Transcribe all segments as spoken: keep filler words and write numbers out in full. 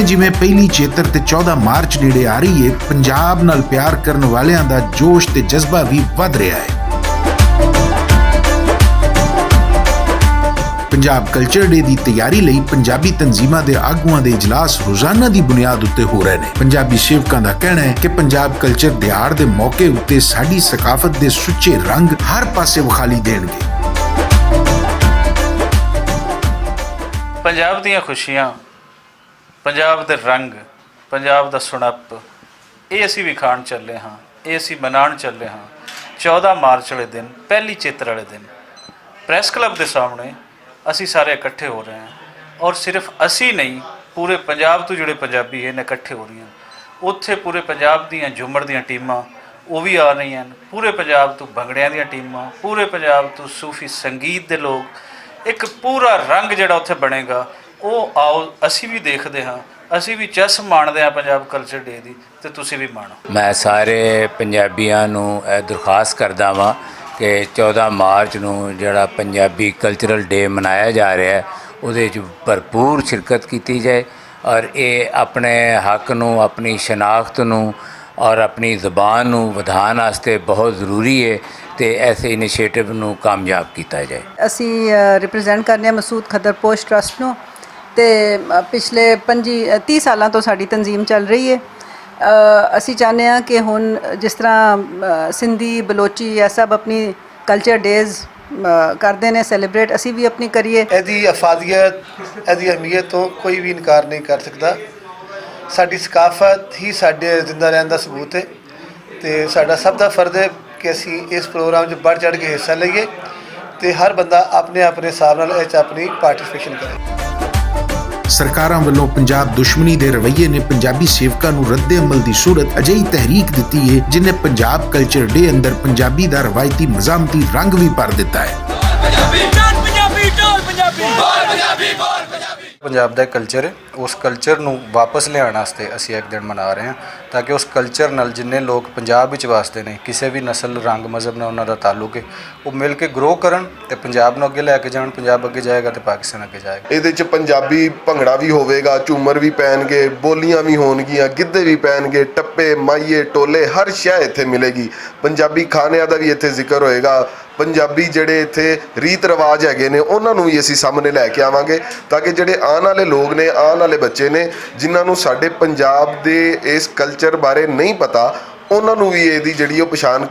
جیویں پہلی چیتر تے چودہ مارچ نیڑے آ رہی ہے، پنجاب نال پیار کرن والیاں دا جوش تے جذبہ وی ودھ رہیا ہے۔ پنجاب کلچر ڈے دی تیاری لئی پنجابی تنظیماں دے آگواں دے اجلاس روزانہ دی بنیاد اتے ہو رہے نے۔ پنجابی سیوکاں دا کہنا ہے کہ پنجاب کلچر دیہاڑ دے موقع اتے ساڈی ثقافت دے سچے رنگ ہر پاسے وکھالی دین گے۔ پنجاب دیاں خوشیاں، پنجاب دے رنگ، پنجاب دا سنپ، اے اسی وکھان چلے ہاں، اے اسی منان چلے ہاں۔ چودہ مارچ والے دن، پہلی چیتر والے دن، پریس کلب دے سامنے اسی سارے اکٹھے ہو رہے ہیں۔ اور صرف اسی نہیں، پورے پنجاب تو جڑے پنجابی ہیں اکٹھے ہو رہے ہیں۔ اتھے پورے پنجاب دیاں جھمر دیاں ٹیماں، وہ بھی آ رہی ہیں۔ پورے پنجاب تو بھنگڑیاں دیاں ٹیماں، پورے پنجاب تو صوفی سنگیت دے لوگ، ایک پورا رنگ جڑا اتھے بنے گا۔ او آؤ، اسی بھی دیکھدے ہاں، اسی بھی چس ماندے ہاں پنجاب کلچر ڈے دی، تے تسی بھی مانو۔ میں سارے پنجابیاں نوں اے درخواست کردا واں کہ چودہ مارچ نوں جڑا پنجابی کلچرل ڈے منایا جا رہا ہے، اودے وچ بھرپور شرکت کیتی جائے اور اے اپنے حق نوں، اپنی شناخت نوں اور اپنی زبان نوں ودھان واسطے بہت ضروری ہے تے ایسے انیشیٹو نوں کامیاب کیتا جائے۔ اسی ریپریزنٹ کرنے مسعود کھدر پوش ٹرسٹ نوں تے پچھلے پنجی تیس سالاں توں ساڈی تنظیم چل رہی ہے۔ اسی چاہنے ہاں کہ ہن جس طرح سندھی بلوچی ایسا اپنی کلچر ڈیز کردے نے سیلیبریٹ، اسی وی اپنی کریے۔ ایہدی افادیت، ایہدی اہمیت توں کوئی وی انکار نہیں کر سکدا۔ ساڈی ثقافت ہی ساڈے زندہ رہن دا ثبوت ہے۔ تے ساڈا سب دا فرض ہے کہ اسی اس پروگرام وچ بڑھ چڑھ کے حصہ لئیے تے ہر بندہ اپنے اپنے حساب نال اچ اپنی پارٹیسپیشن کرے۔ سرکاراں ولوں پنجاب دشمنی دے رویے نے پنجابی سیوکاں نوں رد عمل دی صورت اجہی تحریک دتی ہے، جن نے پنجاب کلچر ڈے اندر پنجابی دا روایتی مزاحمتی رنگ وی بھر دتا ہے۔ پنجاب دا کلچر ہے، اس کلچر نوں واپس لیان واسطے اسی ایک دن منا رہے ہیں، تاکہ اس کلچر نال جنہیں لوگ پنجاب وچ واسطے نے، کسے وی نسل، رنگ، مذہب نال انہاں دا تعلق ہے، وہ مل کے گرو کرن تے پنجاب نوں اگے لے کے جان۔ پنجاب اگے جائے گا تے پاکستان اگے جائے گا۔ ایہدے چ پنجابی بھنگڑا وی ہووے گا، جھومر وی پین گے، بولیاں وی ہون گیاں، گدے وی پین گے، ٹپے، مائیے، ٹولے، ہر شے ایتھے ملے گی۔ پنجابی کھانیاں دا وی ایتھے ذکر ہوئے گا۔ پنجابی جڑے ایتھے ریت رواج ہے گے نے، انہاں نوں وی اسی سامنے لے کے آواں گے، تاکہ جڑے آن والے لوگ نے، آن والے بچے نے، جنہاں نوں ساڈے پنجاب دے اس کلچر بارے نہیں پتا، انہاں نوں وی ایہدی جڑی او پچھان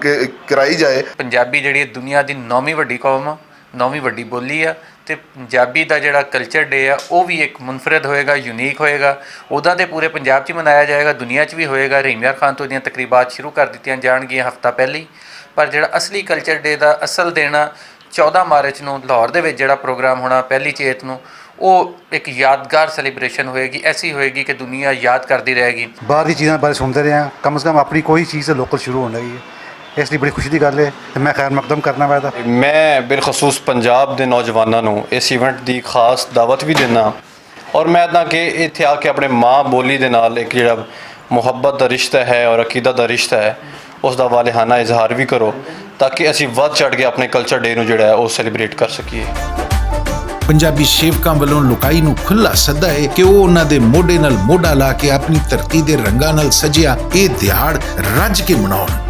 کرائی جائے۔ پنجابی جڑی دنیا دی نوویں وڈی قوم آ، نوویں وڈی بولی آ، تے پنجابی دا جڑا کلچر ڈے آ، او وی ایک منفرد ہوئے گا، یونیک ہوئے گا۔ اوہدا تے پورے پنجاب چ منایا جائے گا، دنیا چ وی ہوئے گا۔ رحیم یار خان تو ایہدیاں تقریبات شروع کر دتیاں جان گیاں ہفتہ پہلے ہی، پر جڑا اصلی کلچر ڈے دا اصل دن آ، چودہ مارچ نوں لاہور دے وچ جڑا پروگرام ہونا پہلی چیت نوں، او ایک یادگار سیلیبریشن ہوئے گی، ایسی ہوئے گی کہ دنیا یاد کردی رہے گی۔ باہر دی چیزاں بارے سنتے رہے ہیں، کم از کم اپنی کوئی چیز تے لوکل شروع ہونا ہی ہے۔ اس لیے بڑی خوشی دی گل ہے تے میں خیر مقدم کرنا ویدا۔ میں بالخصوص پنجاب دے نوجواناں نوں اس ایونٹ دی خاص دعوت وی دینا، اور میں ادنا کہ اتھے آ کے اپنے ماں بولی دے نال ایک جڑا محبت دا رشتہ ہے اور عقیدہ دا رشتہ ہے، اس دا والہانہ اظہار وی کرو، تاکہ اسی ود چڑھ کے اپنے کلچر ڈے نوں جڑا ہے او سیلیبریٹ کر سکیے۔ پنجابی سیوکاں ولوں لکائی نوں کھلا سدا ہے کہ او انہاں دے موڈے نال موڈا لا کے اپنی دھرتی دے رنگاں نال سجیا اے دیہاڑ رج کے مناؤن۔